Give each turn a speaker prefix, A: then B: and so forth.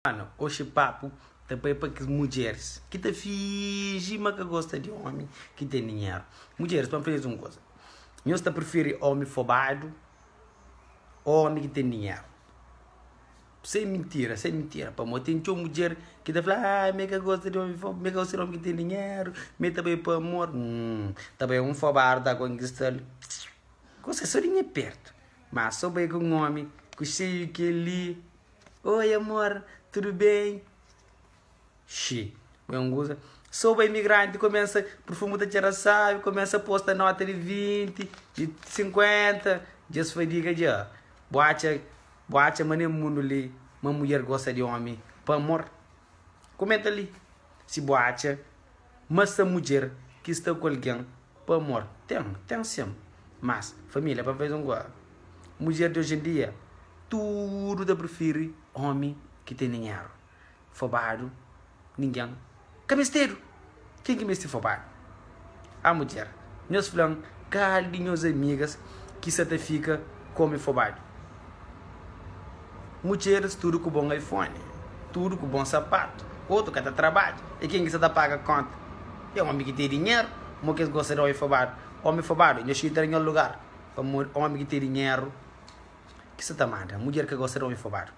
A: Mano, oxi papu ta bai pa kes mudjeris ki ta finji ma ka gosta di omi ki ten dinheru. Mudjeris, pa N fla nhos un kuza, nhos ta prifiri omi fobadu ô omi ki ten dinheru? Sen mintira, sen mintira, pamodi ten txeu mudjer ki ta fla, ah, mi ka gosta di omi fobadu, mi ka gosta di omi ki ten dinheru, mi ta bai pa amor. Hum, ta bai un fobadu ta konkista-l, kusa so di nha pertu, ma so bai ku un omi ku xeiu kel-li. Oi amor, tudu bem? Xi, bo é un kuza. So ba imigranti kumesa, perfumu ta txera sabi, kumesa posta nota di 20, di 50, dja es fadiga dja. Bu atxa, bu atxa ma ne mundu li ma mudjer gosta di omi pa amor? Kumenta li si bu atxa ma sta mudjer ki sta ku algen pa amor. Ten, ten sim. Mas, família, pa N fla-s un kuza, mudjer di oji en dia tudu ta prifiri omi ki ten dinheru. Fobadu ningen ka mestedu. Ken ki meste fobadu? A mudjer. Nhos fla-m kal di nhos amigas ki sa ta fika ku omi fobadu. Mudjeris tudu ku bon iPhone, tudu ku bon sapatu, otu ka ta trabadja. E ken ki sa ta paga konta? É omi ki ten dinheru. Mo ki es gosta di omi fobadu? Omi fobadu, nhos xinta na nhos lugar, pamodi omi ki ten dinheru ki sa ta manda. Mudjer ka gosta di omi fobadu.